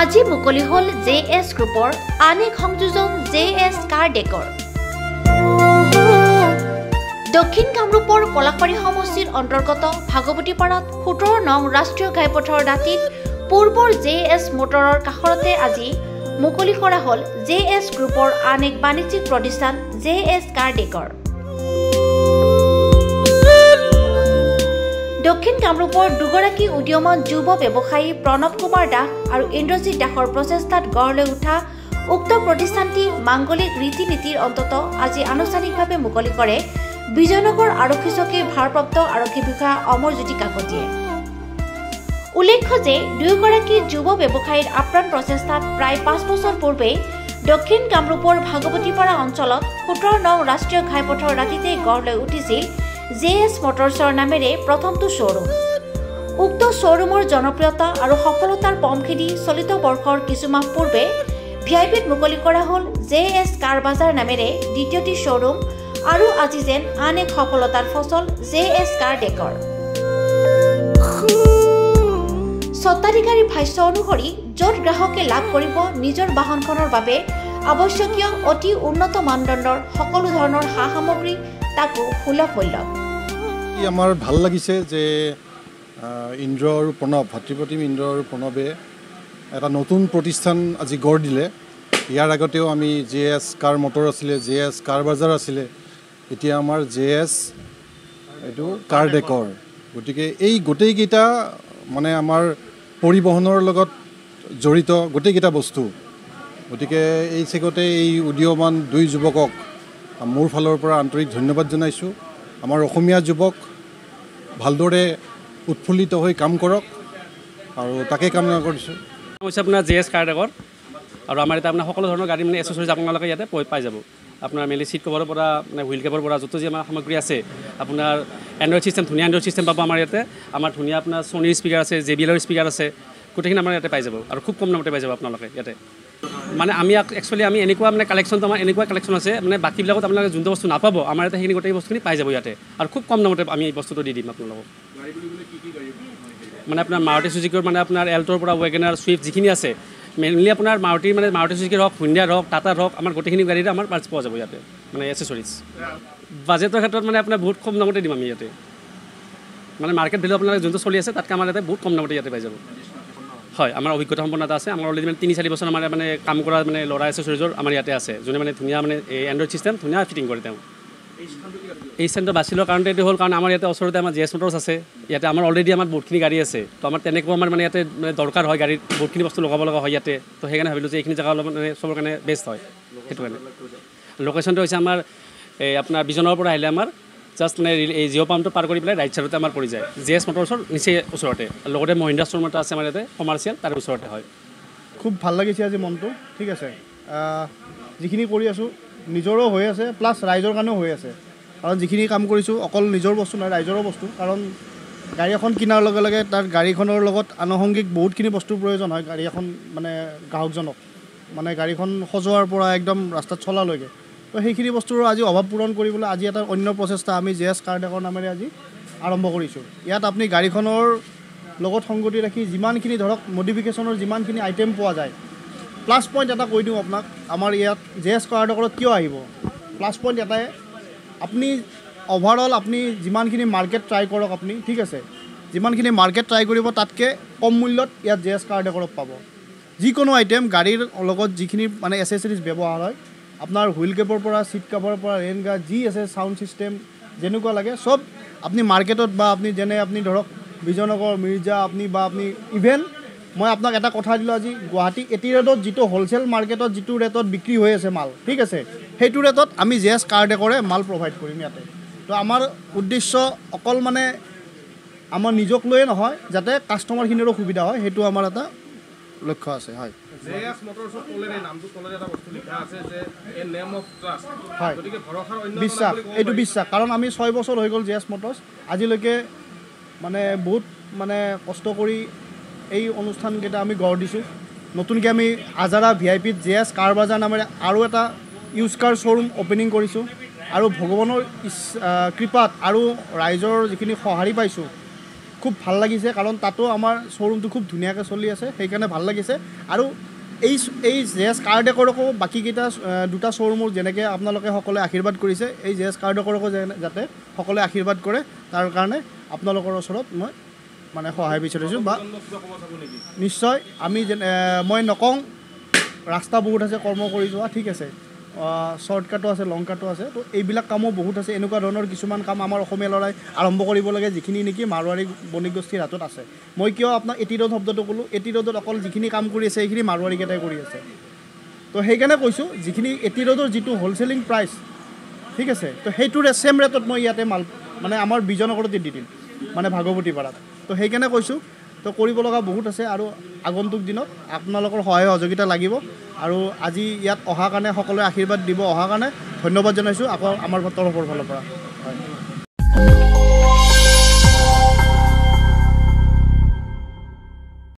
আজি মুকলি হ'ল জে এছ গ্ৰুপৰ আন এক সংযোজন জে এছ কাৰ ডেকৰ। দক্ষিণ কামৰূপৰ পলাশবাৰী সমষ্টিৰ অন্তৰ্গত ভাগৱতীপাৰাত 17 নং ৰাষ্ট্ৰীয় ঘাইপথৰ দাঁতিত পূৰ্বৰ জে এছ মটৰৰ কাষৰতে আজি মুকলি কৰা হ'ল জে এছ গ্ৰুপৰ আন এক বাণিজ্যিক প্ৰতিষ্ঠান জে এছ কাৰ ডেকৰ। দক্ষিণ কামৰূপৰ দুগৰাকী উদীয়মান যুৱ ব্যৱসায়ী প্ৰণৱ কুমাৰ দাস আৰু ইন্দ্ৰজিৎ দাসৰ প্ৰচেষ্টাত গঢ় লৈ উঠা উক্ত প্ৰতিষ্ঠানটি মাংগলিক ৰীতি নীতিৰ অন্তত আজি আনুষ্ঠানিকভাৱে মুকলি কৰে বিজয়নগৰ আৰক্ষী চকীৰ ভাৰপ্ৰাপ্ত আৰক্ষী বিষয়া অমৰজ্যোতি কাকতিয়ে। উল্লেখ্য যে দুয়োগৰাকী যুৱ ব্যৱসায়ীৰ আপ্ৰাণ প্ৰচেষ্টাত প্ৰায় 5 বছৰ পূৰ্বে দক্ষিণ কামৰূপৰ ভাগৱতীপাৰা অঞ্চলত 17 নং ৰাষ্ট্ৰীয় ঘাইপথৰ দাঁতিতে গঢ় লৈ উঠিছিল জে এছ মটৰ্ছৰ নামেৰে প্ৰথমটো শ্ব'ৰুম। উক্ত শ্ব'ৰুমৰ জনপ্ৰিয়তা আৰু সফলতাৰ পম খেদি চলিত বৰ্ষৰ কিছুমাহ পূৰ্বে ভি আই পিত মুকলি কৰা হ'ল জে এছ কাৰ বাজাৰ নামেৰে দ্বিতীয়টি শ্ব'ৰুম আৰু আজি যেন আন এক সফলতাৰ ফচল জে এছ কাৰ ডেকৰ। স্বত্বাধিকাৰীৰ ভাষ্য অনুসৰি য'ত গ্ৰাহকে লাভ কৰিব নিজৰ বাহনখনৰ বাবে আৱশ্যকীয় অতি উন্নত মানদণ্ডৰ সকলো ধৰণৰ সা সামগ্ৰী, তাকো সুলভ মূল্যত। আমাৰ ভাল লাগিছে যে ইন্দ্ৰ আৰু প্ৰণৱ, ভাতৃপ্ৰতিম ইন্দ্ৰ আৰু প্ৰণৱে এটা নতুন প্ৰতিষ্ঠান আজি গঢ় দিলে। ইয়াৰ আগতেও আমি জে এছ কাৰ মটৰ আছিলে, জে এছ কাৰ বাজাৰ আছিলে, এতিয়া আমাৰ জে এছ এইটো কাৰ ডেকৰ। গতিকে এই গোটেইকেইটা মানে আমাৰ পৰিবহণৰ লগত জড়িত গোটেইকেইটা বস্তু। গতিকে এই চেগতে এই উদীয়মান দুই যুৱকক মোৰ ফালৰ পৰা আন্তৰিক ধন্যবাদ জনাইছোঁ। আমাৰ অসমীয়া যুৱক ভালদৰে উৎফুল্লিত হৈ কাম কৰক আৰু তাকে কামনা কৰিছোঁ। হৈছে আপোনাৰ জে এছ কাৰ ডেকৰ আৰু আমাৰ ইয়াতে আপোনাৰ সকলো ধৰণৰ গাড়ী মানে এচেচৰিজ আপোনালোকে ইয়াতে পাই যাব। আপোনাৰ মেইনলি চিট কভাৰৰ পৰা মানে হুইল কেপৰ পৰা য'ত যি আমাৰ সামগ্ৰী আছে, আপোনাৰ এণ্ড্ৰইড চিষ্টেম, ধুনীয়া এণ্ড্ৰইড চিষ্টেম পাব আমাৰ ইয়াতে। আমাৰ ধুনীয়া আপোনাৰ ছনীৰ স্পীকাৰ আছে, জে বি এলৰ স্পীকাৰ আছে, গোটেইখিনি আমাৰ ইয়াতে পাই যাব আৰু খুব কম দামতে পাই যাব আপোনালোকে ইয়াতে। মানে আমি একচুৱেলি আমি এনেকুৱা মানে কালেকশ্যনটো আমাৰ এনেকুৱা কালেকশ্যন আছে, মানে বাকীবিলাকত আপোনালোকে যোনটো বস্তু নাপাব আমাৰ ইয়াতে সেইখিনি গোটেই বস্তুখিনি পাই যাব ইয়াতে আৰু খুব কম দামতে আমি এই বস্তুটো দি দিম আপোনালোকক। মানে আপোনাৰ মাৰুতি চুজুকিৰ মানে আপোনাৰ এল্ট'ৰ পৰা ৱেগেনাৰ, চুইফ্ট যিখিনি আছে, মেইনলি আপোনাৰ মাৰুতিৰ মানে মাৰুতি চুজুকিৰ হওক, হুণ্ডাইৰ হওক, টাটাৰ হওক, আমাৰ গোটেইখিনি গাড়ীৰে আমাৰ পাৰ্টছ পোৱা যাব ইয়াতে মানে এচেচৰিজ। বাজেটৰ ক্ষেত্ৰত মানে আপোনাৰ বহুত কম দামতে দিম আমি ইয়াতে। মানে মাৰ্কেট ভেলু আপোনালোকে যোনটো চলি আছে তাতকৈ আমাৰ ইয়াতে বহুত কম দামতে ইয়াতে পাই যাব। হয়, আমাৰ অভিজ্ঞতা সম্পন্ন এটা আছে। আমাৰ অলৰেডি মানে 3-4 বছৰ আমাৰ মানে কাম কৰা মানে ল'ৰা এচেচৰিজৰ আমাৰ ইয়াতে আছে, যোনে মানে ধুনীয়া মানে এই এণ্ড্ৰইড চিষ্টেম ধুনীয়া ফিটিং কৰে তেওঁ। এই স্থানটো বাছি লোৱাৰ কাৰণটো এইটো হ'ল কাৰণ আমাৰ ইয়াতে ওচৰতে আমাৰ জে এছ মটৰ্ছ আছে, ইয়াতে আমাৰ অলৰেডি আমাৰ বহুতখিনি গাড়ী আছে, তো আমাৰ তেনেকুৱা আমাৰ মানে ইয়াতে মানে দৰকাৰ হয় গাড়ীত বহুতখিনি বস্তু লগাব লগা হয় ইয়াতে। তো সেইকাৰণে ভাবিলোঁ যে এইখিনি জেগা অলপ মানে চবৰ কাৰণে বেষ্ট হয়, সেইটো কাৰণে। লোকেশ্যনটো হৈছে আমাৰ এই আপোনাৰ বিজনৰ পৰা আহিলে আমাৰ জাষ্ট মানে এই জিঅ' পাম্পটো পাৰ কৰি পেলাই ৰাইট ছাইডতে আমাৰ পৰি যায়, জে এছ মটৰ্ছৰ নিচেই ওচৰতে। লগতে মহিন্দ্ৰা শ্ব'ৰুম এটা আছে আমাৰ ইয়াতে কমাৰ্চিয়েল, তাৰ ওচৰতে হয়। খুব ভাল লাগিছে আজি মনটো, ঠিক আছে। যিখিনি কৰি আছোঁ নিজৰো হৈ আছে, প্লাছ ৰাইজৰ কাৰণেও হৈ আছে। কাৰণ যিখিনি কাম কৰিছোঁ অকল নিজৰ বস্তু নহয়, ৰাইজৰো বস্তু। কাৰণ গাড়ী এখন কিনাৰ লগে লগে তাৰ গাড়ীখনৰ লগত আনুষংগিক বহুতখিনি বস্তুৰ প্ৰয়োজন হয়। গাড়ী এখন মানে গ্ৰাহকজনক মানে গাড়ীখন সজোৱাৰ পৰা একদম ৰাস্তাত চলালৈকে, তো সেইখিনি বস্তুৰ আজি অভাৱ পূৰণ কৰিবলৈ আজি এটা অন্য প্ৰচেষ্টা আমি জে এছ কাৰ ডেকৰ নামেৰে আজি আৰম্ভ কৰিছোঁ। ইয়াত আপুনি গাড়ীখনৰ লগত সংগতি ৰাখি যিমানখিনি ধৰক মডিফিকেশ্যনৰ যিমানখিনি আইটেম পোৱা যায়, প্লাছ পইণ্ট এটা কৈ দিওঁ আপোনাক, আমাৰ ইয়াত জে এছ কাৰ ডেকৰত কিয় আহিব, প্লাছ পইণ্ট এটাই, আপুনি অভাৰঅল আপুনি যিমানখিনি মাৰ্কেট ট্ৰাই কৰক আপুনি, ঠিক আছে, যিমানখিনি মাৰ্কেট ট্ৰাই কৰিব তাতকৈ কম মূল্যত ইয়াত জে এছ কাৰ ডেকৰত পাব। যিকোনো আইটেম গাড়ীৰ লগত যিখিনি মানে এচেচৰিজ ব্যৱহাৰ হয়, আপোনাৰ হুইল কেপৰ পৰা, চিট কাভাৰৰ পৰা, ৰেইন গাৰ্ড যি আছে, চাউণ্ড ছিষ্টেম যেনেকুৱা লাগে চব আপুনি মাৰ্কেটত বা আপুনি যেনে আপুনি ধৰক বিজয়নগৰ, মিৰ্জা আপুনি বা আপুনি ইভেন মই আপোনাক এটা কথা দিলোঁ আজি, গুৱাহাটী এটি ৰেটত যিটো হ'লচেল মাৰ্কেটত যিটো ৰেটত বিক্ৰী হৈ আছে মাল, ঠিক আছে, সেইটো ৰেটত আমি জে এছ কাৰ ডেকৰে মাল প্ৰভাইড কৰিম ইয়াতে। তো আমাৰ উদ্দেশ্য অকল মানে আমাৰ নিজক লৈয়ে নহয়, যাতে কাষ্টমাৰখিনিৰো সুবিধা হয়, সেইটো আমাৰ এটা লক্ষ্য আছে। হয়, হয়, বিশ্বাস, এইটো বিশ্বাস। কাৰণ আমি 6 বছৰ হৈ গ'ল জে এছ মটৰ্ছ, আজিলৈকে মানে বহুত মানে কষ্ট কৰি এই অনুষ্ঠানকেইটা আমি গঢ় দিছোঁ। নতুনকৈ আমি আজাৰা ভি আই পিত জে এছ কাৰ বাজাৰ নামেৰে আৰু এটা ইউজ কাৰ শ্ব'ৰুম অ'পেনিং কৰিছোঁ। আৰু ভগৱানৰ কৃপাত আৰু ৰাইজৰ যিখিনি সঁহাৰি পাইছোঁ, খুব ভাল লাগিছে, কাৰণ তাতো আমাৰ শ্ব'ৰুমটো খুব ধুনীয়াকৈ চলি আছে, সেইকাৰণে ভাল লাগিছে। আৰু এই এই জে এছ কাৰ ডেকৰকো বাকীকেইটা দুটা শ্ব'ৰুমৰ যেনেকৈ আপোনালোকে সকলোৱে আশীৰ্বাদ কৰিছে, এই জে এছ কাৰ ডেকৰকো যাতে সকলোৱে আশীৰ্বাদ কৰে, তাৰ কাৰণে আপোনালোকৰ ওচৰত মই মানে সহায় বিচাৰিছোঁ। বা নিশ্চয় আমি মই নকওঁ, ৰাস্তা বহুত আছে কৰ্ম কৰি যোৱা, ঠিক আছে, শ্বৰ্টকাটো আছে, লং কাটো আছে, তো এইবিলাক কামো বহুত আছে। এনেকুৱা ধৰণৰ কিছুমান কাম আমাৰ অসমীয়া ল'ৰাই আৰম্ভ কৰিব লাগে, যিখিনি নেকি মাৰোৱাৰী বণিক গোষ্ঠীৰ হাতত আছে। মই কিয় আপোনাক এটি ৰোড শব্দটো ক'লোঁ, এটি ৰোডত অকল যিখিনি কাম কৰি আছে সেইখিনি মাৰোৱাৰীকেইটাই কৰি আছে, তো সেইকাৰণে কৈছোঁ যিখিনি এটি ৰোডৰ যিটো হ'লচেলিং প্ৰাইচ, ঠিক আছে, তো সেইটোৰে ছেম ৰেটত মই ইয়াতে মাল মানে আমাৰ বিজয়নগৰতে দি দিম, মানে ভাগৱতী পাৰাত। তো সেইকাৰণে কৈছোঁ, তো কৰিব লগা বহুত আছে আৰু আগন্তুক দিনত আপোনালোকৰ সহায় সহযোগিতা লাগিব। আৰু আজি ইয়াত অহাৰ কাৰণে সকলোৱে আশীৰ্বাদ দিব অহাৰ কাৰণে ধন্যবাদ জনাইছোঁ আকৌ আমাৰ তৰফৰ ফালৰ পৰা।